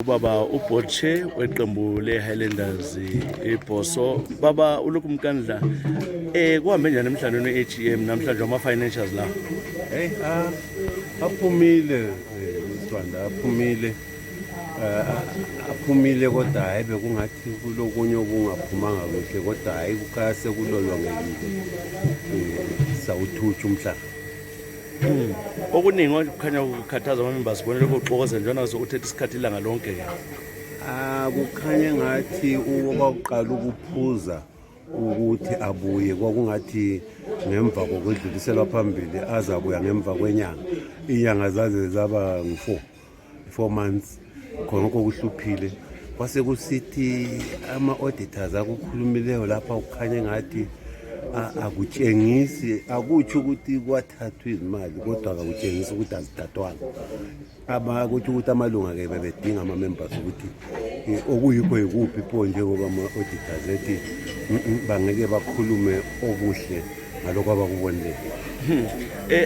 Baba uBosso weqembu leHighlanders iBosso. Baba ULuke Mnkandla, kuhambe njani emhlanganweni we-AGM namhlanje ama-financials la? Hey, aphumile Sibanda, aphumile kodwa hayi bekungathi kulokunye okungaphumanga kuhle kodwa hayi kukhaya sekulolongekile sawuthutsha umhlaba. Okuningi okukhanya ukukhathaza ama-members bonke lokuxokoza njalo sokuthetha isikhathi ilanga lonke ke. Kukhanya ngathi okokuqala ukuphuza ukuthi abuye kwakungathi ngemva kokwedluliselwa phambili azabuya ngemva kwenyanga. Inyanga zaze zaba ngu4 months khona kokuhluphile. Kwase kusithi ama-auditors akukhulumileyo lapha kukhanya ngathi akutshengisi akutsho ukuthi kwathathwa izimali kodwa akutshengisi ukuthi azithathwanga. Akutsho ukuthi amalunga ke bebedinga ama-members ukuthi okuyikho yikuphi pho njengoba ama-auditors ethi bangeke bakhulume okuhle ngalokho abakubonile.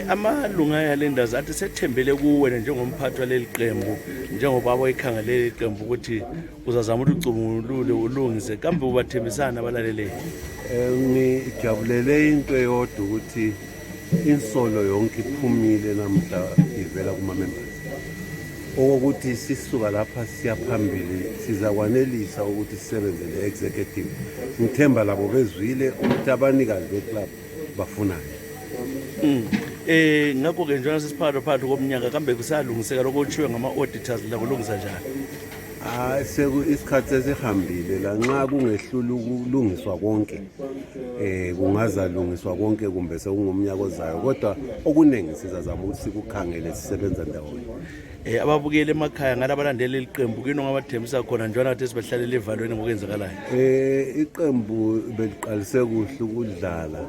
Amalunga eHighlanders athi sethembele kuwena njengomphathi waleli qembu njengoba abayikhangela leli qembu ukuthi uzazama ukuthi ucubungulule ulungise kambe ubathembisana abalaleleyo. Ngijabulele into eyodwa ukuthi insolo yonke iphumile namhla ivela kuma-members. Okokuthi sisuka lapha siya phambili sizakwanelisa ukuthi sisebenze le-executive. Ngithemba labo bezwile ukuthi abanikazi beclub bafunayo. Ngakho-ke njengoba sesiphakathi phakathi komnyaka kambe kusalungiseka lokho okutshiwe ngama-auditors la kulungisa njani? Isikhathi sesihambile la nxa kungehlula ukulungiswa konke kungazalungiswa konke kumbe sekungumnyaka ozayo kodwa okuningi sizazama ukuthi sikukhangele sisebenza ndawonye. Ababukeli emakhaya ngala abalandeli leli qembu kuyini ongabathembisa khona njengoba nathi sibahlalele evalweni ngokwenzakalayo? Iqembu beliqalise kuhle ukudlala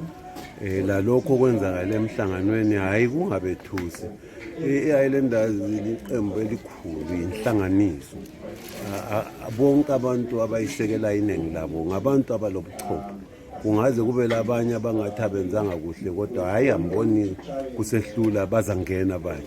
lalokho okwenzakala emhlanganweni hayi kungabethusi. iHighlanders liqembu elikhulu inhlanganiso. Bonke abantu abayisekela iningi labo ngabantu abalobuchopho. Kungaze kube labanye abangathi abenzanga kuhle kodwa hayi amboni kusehlula bazangena abanye.